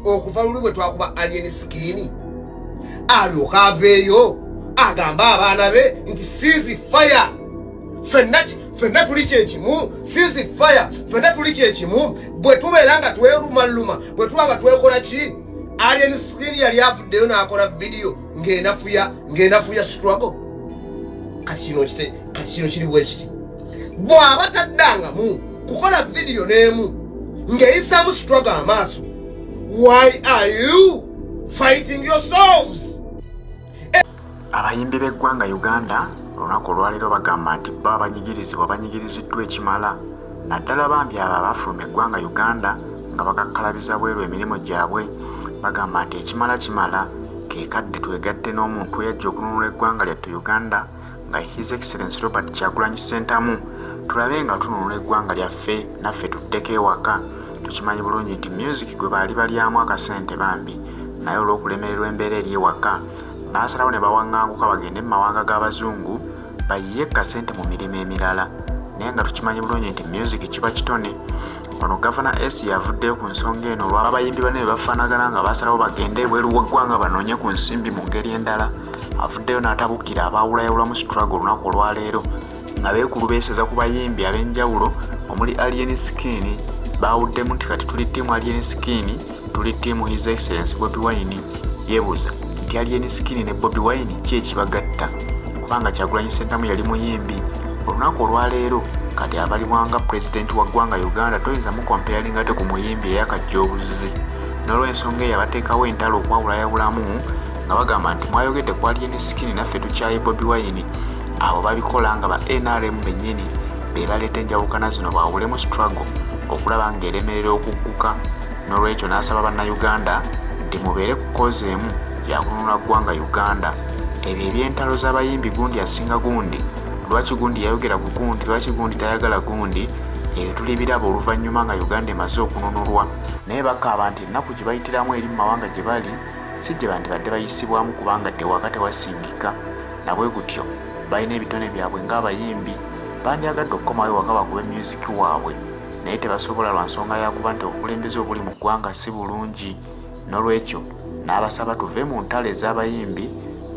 Okuva luli bwe twakuba Alien Skin, alyoka aveeyo agamba abaana be nti cease fire, ffenna tuli kyekimu. Cease fire, ffenna tuli kyekimu. Bwe tubeera nga twerumaluma, bwe tuba nga twekola ki, Alien Skin yali avuddeyo n'akola vidiyo ng'enafuya struggle. Kati kino kiri bwe kiti: bw'aba taddangamu kukola vidiyo n'emu ng'eyisaamu struggle amaaso, why are you fighting yourselves? Abayimbi b'eggwanga Uganda olunaku olwaleero bagamba nti bo abanyigirizibwa banyigiriziddwa ekimala, naddala bambi abo abafuluma eggwanga Uganda nga bakakkalabiza bweru emirimu gyabwe. Bagamba nti ekimala kimala, ke kadde twegatte n'omuntu eyajja okununula eggwanga lyattu Uganda, nga His Excellence Robert Kyagulanyi Ssentamu, tulabe nga tununula eggwanga lyaffe, naffe tuddeko ewaka. Tukimanyi bulungi nti music gwe baali balyamu akasente bambi, naye olw'okulemererwa embeera eri ewaka, baasalawo ne bawaŋŋanguka bagende mu mawanga g'abazungu bayiye kasente mu mirimu emirala, naye nga tukimanyi bulungi nti music kiba kitone. Ono Gavana S yavuddeyo ku nsonga eno olw'abayimbi banne be bafaanagana nga baasalawo bagende ebweru w'eggwanga banoonye ku nsimbi mu ngeri endala. Avuddeyo n'atabukira abaawulayawulamu struggle olunaku olwaleero nga beekulubeeseza ku bayimbi ab'enjawulo omuli Alien Skin. Baawuddemu nti kati tuli ttiimu Alien Skin, tuli ttiimu His Excellence Bobi Wine. Yeebuuza nti Alien Skin ne Bobi Wine ki ekibagatta, kubanga Kyagulanyi Ssentamu yali muyimbi, olunaku olwaleero kati abalibwanga pulezidenti wa ggwanga Uganda toyinza mukompeyalinga te ku muyimbi eyakajja obuzizi. N'olw'ensonga eyo abateekawo entalo okwawulayawulamu nga bagamba nti mwayogedde ku Alien Skin, naffe tukyaye Bobi Wine. Abo babikola nga ba NRM bennyini be baleeta enjawukana zino baawulemu struggle okulaba ng'eremerera okugguka. N'olwekyo n'asaba Bannayuganda nti mubeere ku cause emu yakununula ggwanga Uganda. Ebyo eby'entalo z'abayimbi, gundi asinga gundi, lwaki gundi yayogera ku gundi, lwaki gundi tayagala gundi, ebyo tulibiraba oluvannyuma nga Uganda emaze okununulwa. Naye bakaaba nti ennaku gye bayitiramu eri mu mawanga gye bali si gye bandibadde bayisibwamu, kubanga tewaka tewasingika. Nabwe gutyo balina ebitone byabwe ng'abayimbi, bandyagadde okukomawo ewaka bakube myuziki waabwe, naye tebasobola lwa nsonga yakuba nti obukulembeze obuli mu ggwanga si bulungi. N'olwekyo n'abasaba tuve mu ntalo ez'abayimbi,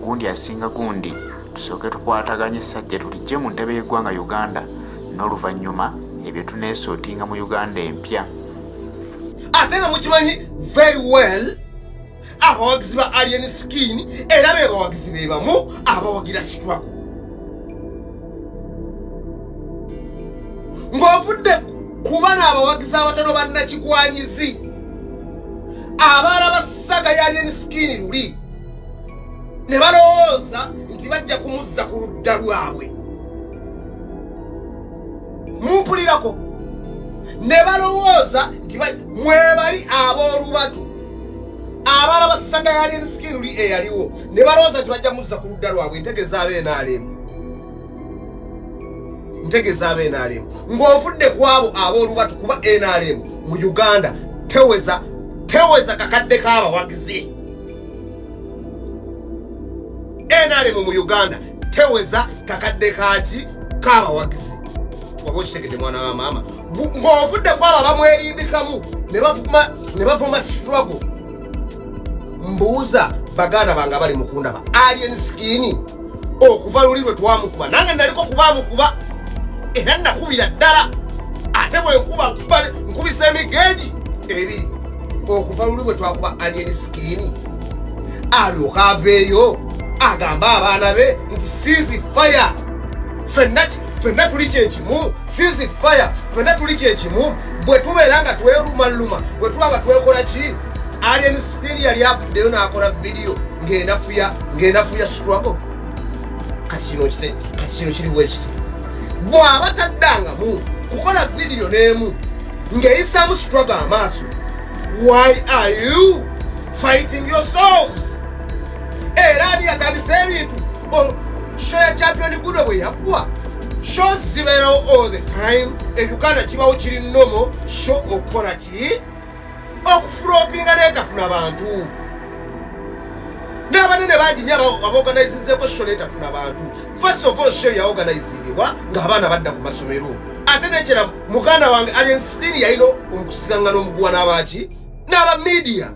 gundi asinga gundi, tusooke tukwataganye essajja tulijje mu ntebe y'eggwanga Uganda, n'oluvannyuma ebyo tuneesootinga mu Uganda empya. Ate nga mukimanyi very well, abawagizi ba Alien Skin era be bawagizi be bamu abawagira struggle. Ng'ovudde kuba n'abawagizi abatono bannakigwanyizi abaala basaga ya Alien Skin luli ne balowooza nti bajja kumuzza ku ludda lwabwe, mumpulirako, ne balowooza nti mwebali ab'olubatu abaala basaga ya Alien Skin luli eyaliwo ne balowooza nti bajja muzza ku ludda lwabwe. Ntegeeza ab'NRM, ntegeeza ab'NRM. Ng'ovudde ku abo ab'olubatu, kuba NRM mu Uganda teweza kakadde k'abawagizi. NRM mu Uganda teweza kakadde kaki k'abawagizi, waba okitegedde mwana wa maama. Ng'ovudde ku abo abamwerimbikamu ne bavuma struggle, mbuuza baganda bange abali mukundaba, Alien Skin okuva luli lwe twamukuba, nange naliko kubamukuba era nakubira ddala, ate bwe nkuba nkubisa emigeegi ebiri. Okuva luli bwe twakuba Alien Skin, alyoka aveeyo agamba abaana be nti cease fire, ffenna tuli kyekimu. Cease fire, ffenna tuli kyekimu. Bwe tubeera nga twerumaluma, bwe tuba nga twekola ki, Alien Skin yali avuddeyo n'akola vidiyo ng'enafuya struggle. Kati kino kiri bwe kiti: bw'aba taddangamu kukola vidiyo n'emu ng'eyisaamu struggle amaaso, why are you fighting yourselves? Era ani yatandise ebintu? Show ya Champion Gudo bwe yaggwa, show zibeerawo all the time e Uganda, kibawo kiri normal show okukola ki, okuflopinga netafuna bantu. N'abanene bangi nnyo abaorganizinzeko show netafuna bantu. First of all, show yaorganizingibwa ng'abaana badda ku masomero. Ate nekyera muganda wange Alien Skin yalina omukusigangana omuguwa n'abaki n'aba media.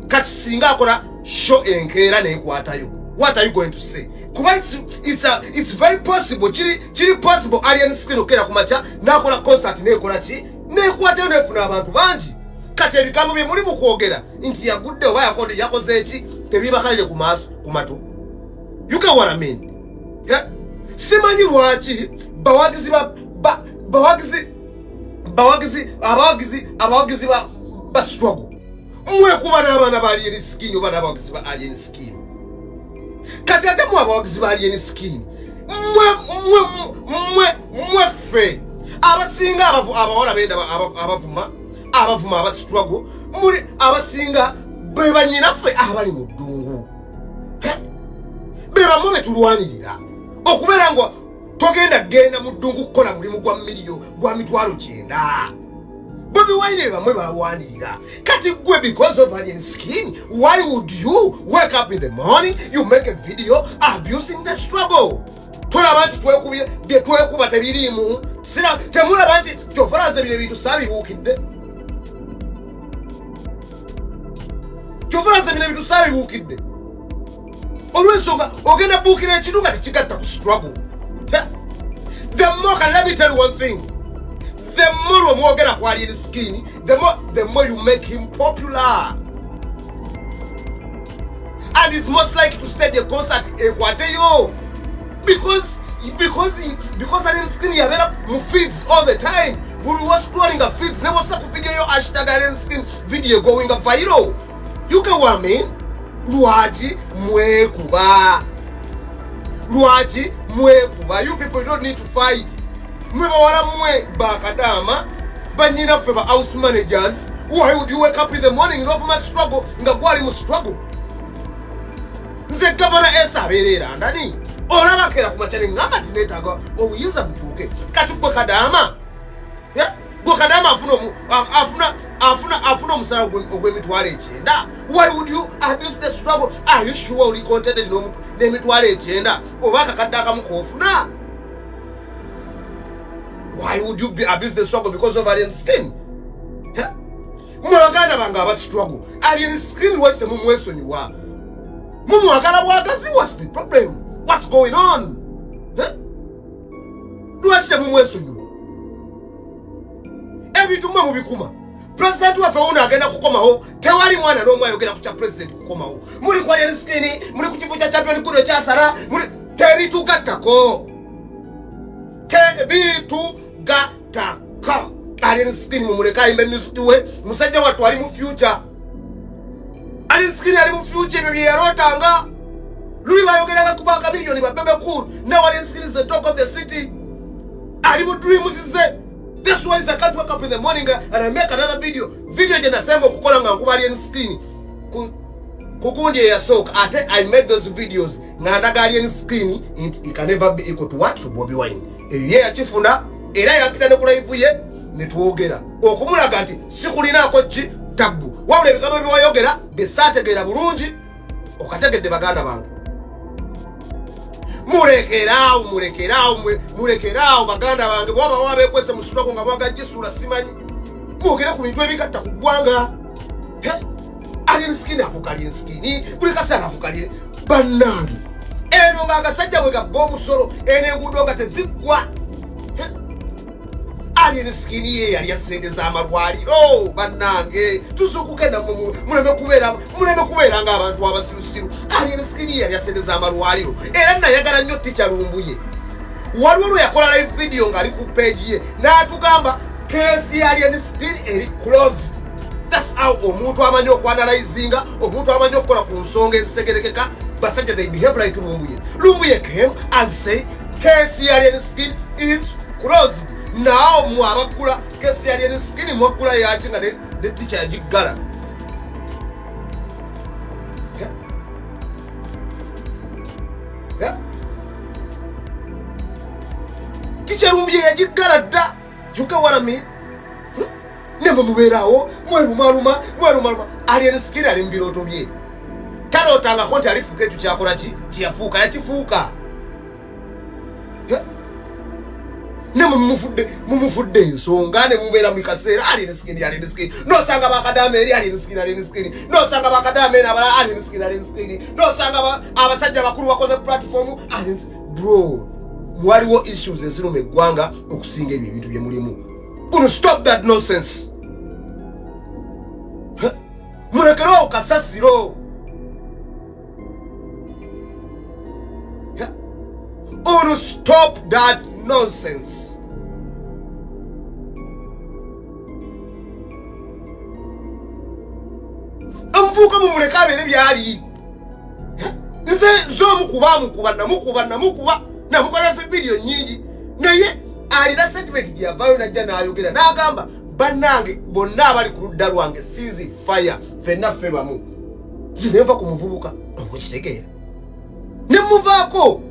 Kati singa akola show enkeera nekwatayo, what are you going to say? Kuba it's very possible, kiri possible Alien Skin okera ku makya n'akola concert nekola ki, nekwatayo, nefuna abantu bangi. Kati ebigambo bye muli mu kwogera nti yagudde oba yakoze eki, tebibakalire ku maaso, ku matu. You get what I mean? Yeah? Simanyi lwaki bawagizi ba bawagizi bawagizi abawagizi abawagizi ba struggle mwekuba n'abaana ba Alien Skin oba n'abawagizi ba Alien Skin. Kati ate mwe abawagizi ba Alien Skin, mwe ffe abasinga abawala benda abavuma aba struggle, muli abasinga be banyinaffe abali mu ddungu, be bamwe betulwanirira okubeera nga togenda genda mu ddungu kukola mulimu gwa miliyo gwa 90,000. Bobi Wine bamwe balwanirira. Kati gwe, because of Alien Skin, why would you wake up in the morning, you make a video abusing the struggle? Tolaba nti twekubye, bye twekuba tebiriimu? Sira temulaba nti kyofalaze bino ebintu saabibuukidde? Kyofalaze bino ebintu saabibuukidde olw'ensonga ogenda buukira ekintu nga tekigatta ku struggle. The more, can let me tell you one thing, the more omwogera ku Alien Skin, the more you make him popular, and is most likely to stage a concert ekwateyo because Alien Skin yabeera mu feeds all the time. Buli was scrolling a feeds, ne wosa ku video yo #AlienSkin, video going viral. You get what I mean? Lwaki mwekuba? Lwaki mwekuba? You people don't need to fight. Mwe bawala, mmwe bakadaama, banyinaffe ba house managers, why would you wake up in the morning novuma struggle nga gwali mu struggle? Nze Gavana esa abeera erandani, olaba keera ku makya neŋŋamba nti neetaaga obuyinza butuuke. Kati gwe kadaama, gwe kadaama afuna omusala ogw'emitwalo 90, why would you abuse the struggle? Are you sure oli contented n'emitwalo 90 oba akakadde akamu koofuna? Why would you be abuse the struggle because of Alien Skin? Mwe baganda bange aba struggle, Alien Skin lwaki temumwesonyiwa? Mumwagala bwagazi. What's the problem? What's going on? Lwaki temumwesonyiwa? Ebintu mwe mubikuma. Pulezidenti waffe wuno agenda kukomawo, tewali mwana n'omu ayogera ku kya pulezidenti kukomawo. Muli ku Alien Skin, muli ku kifo kya champion kuno ekyasala, muli tebitugattako, tebitugattako. Alien Skin mumuleke ayimba music we. Musajja wattu ali mu future. Alien Skin ali mu future. Ebyo bye yalootanga luli bayogeranga ku bakamiliyoni ba Bebe Cool. Now Alien Skin is the talk of the city. Ali mu dreams ze. This one is, I can't wake up in the morning and I make another video. Video gye nasemba okukola nga nkuba Alien Skin ku gundi eyasooka, ate I made those videos nga ndaga Alien Skin nti it can never be equal to what? To Bobi Wine. Eyo ye yakifuna era yampita ne ku live ye ne twogera okumulaga nti sikulinaako ki tabbu, wabula ebigambo byewayogera byesaategeera bulungi. Okategedde, baganda bange? Mulekeraawo, mulekeraawo, mulekeraawo baganda bange. Bwaba wabekwese mu struggle nga mwagagisuula, simanyi, mwogere ku bintu ebigatta ku ggwanga. Alien Skin afuuka Alien Skin buli kaseera, afuuka Alien. Bannange, eno ng'agasajja bwe gabba omusolo, eno enguudo nga teziggwa. Alien Skin ye yalya sente z'amalwaliro. Bannange, tuzuukuke nammwe, muleme kubeera ng'abantu abasirusiru. Alien Skin ye yalya sente z'amalwaliro. Era nayagala nnyo Ticca Lumbuye, waliwo lwe yakola live video ng'ali ku page ye n'atugamba case ya Alien Skin eri closed. That's how omuntu amanyi okuanalyzinga, omuntu amanyi okukola ku nsonga ezitegerekeka. Basajja, they behave like Lumbuye. Lumbuye came and say case ya Alien Skin is closed. Now mwe abaggula case ya Alien Skin, mwaggula yaki nga ne ticca yagiggala? Yeah. Yeah. Ticca Lumbuye yagiggala dda. You get what I mean? Nemwe mubeerawo mwerumaluma, mwerumaluma. Alien Skin ali mu birooto bye, talootangako nti alifuuka ekyo kyakola ki, kyeyafuuka, yakifuuka. Ne mumufudde ensonga ne mubeera mu kaseera Alien Skin, Alien Skin. Nosanga bakadaama eri Alien Skin, Alien Skin. Nosanga bakadaama eri abalala Alien Skin, Alien Skin. Nosanga abasajja abakulu bakoze platform Alien Skin. Bro, waliwo issues eziruma eggwanga okusinga ebyo ebintu bye mulimu. Gonna stop that nonsense. Mulekere kasasiro. Gonna stop that nonsense. Omuvubuka mumuleke abeere byali. Nze nze omukuba namukuba namukuba namukola zi vidiyo nnyingi, naye alina sentiment gye yavaayo najja n'ayogera n'agamba, bannange bonna abali ku ludda lwange, cease fire, ffenna ffe bamu. Nze nenva ku muvubuka, okukitegeera ne muvaako.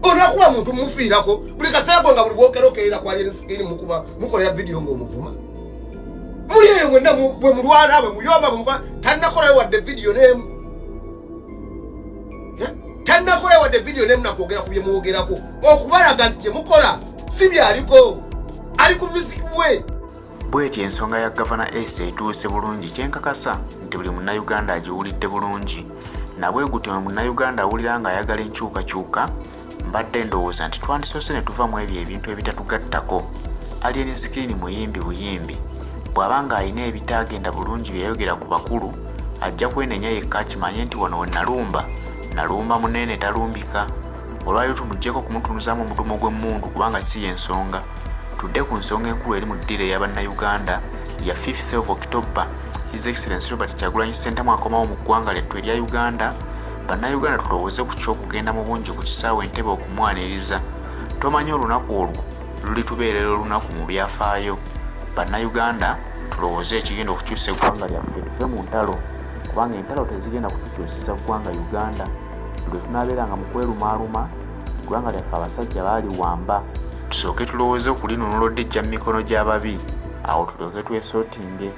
Onakuba muntu mufiirako buli kaseera gwe nga buli bwokera okerera ku Alien Skin, mukuba mukolera vidiyo ng'omuvuma. Muli eyo mwenna bwe mulwana, bwe muyomba, bwe mukola, tannakolayo wadde vidiyo n'emu. Tannakolayo wadde vidiyo n'emu nakwogera ku bye mwogerako, okubalaga nti kye mukola si byaliko, ali ku music we. Bw'etyo ensonga ya Gavana Ace etuuse bulungi. Kyenkakasa nti buli Munnayuganda agiwulidde bulungi. Nabwe gutyo Munnayuganda awulira ng'ayagala enkyukakyuka, mbadde ndowooza nti twandisoose ne tuva mu ebyo ebintu ebitatugattako. Alien Skin muyimbi buyimbi. Bw'aba ng'alina ebitaagenda bulungi bye yayogera ku bakulu, ajja kwenenya yekka, akimanye nti wano we nalumba, nalumba munene talumbika. Olwaliro tumuggyeko okumutunuzaamu omudumo gw'emmundu, kubanga si y'ensonga. Tudde ku nsonga enkulu eri mu ddiiro ey'Abannayuganda ya 5th of October. His Excellence Robert Kyagulanyi Ssentamu akomawo mu ggwanga lyattu erya Uganda. Bannayuganda, tulowooze ku ky'okugenda mu bungi ku kisaawe Entebe okumwaniriza. Tomanyi olunaku olwo lulitubeerera olunaku mu byafaayo. Bannayuganda, tulowooze ekigenda okukyusa eggwanga lyaffe, tuve mu ntalo, kubanga entalo tezigenda kutukyusiza ggwanga Uganda. Lwe tunaabeeranga mu kwerumaaluma, eggwanga lyaffe abasajja baaliwamba. Tusooke tulowooze okulinunula odijja mu mikono gy'ababi, awo tulyoke twesootinge.